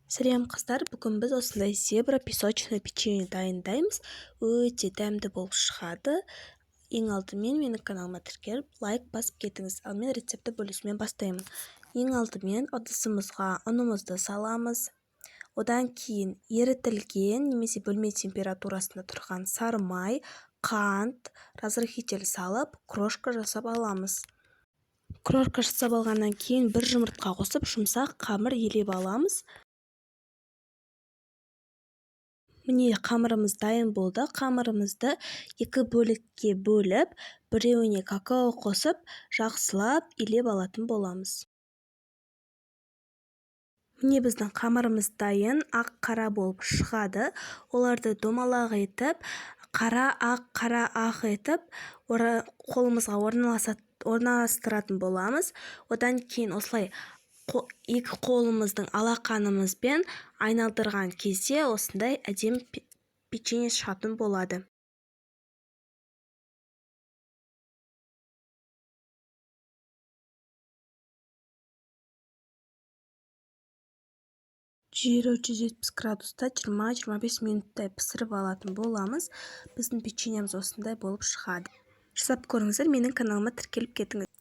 Сәлем, қыздар! Бүгін біз осындай зебра песочный печенье дайындаймыз. Өте дәмді болып шығады. Ең алдымен менің каналыма тіркеліп, лайк басып кетіңіз. Ал мен рецептті бөлісумен бастаймын. Ең алдымен ыдысымызға ұнымызды саламыз. Одан кейін ерітілген немесе бөлме температурасында тұрған сары май, қант, разрыхлитель салып, крошка жасап аламыз. Крошка жасап алғаннан кейін бір жұмыртқа қосып, жұмсақ қамыр илеп аламыз. Міне, қамырымыз дайын болды. Қамырымызды екі бөлікке бөліп, біреуіне какао қосып, жақсылап илеп алатын боламыз. Міне, біздің қамырымыз дайын, ақ қара болып шығады. Оларды домалақ етіп, қара ақ, қара ақ етіп, қолымызға орналастыратын боламыз. Одан кейін осылай екі қолымыздың алақанымызбен айналдырған кезде осындай әдемі печенье шығатын болады. 170 градуста 20-25 минуттай пісіріп алатын боламыз. Біздің печеньеміз осындай болып шығады. Жасап көріңіздер, менің каналыма тіркеліп кетіңіз.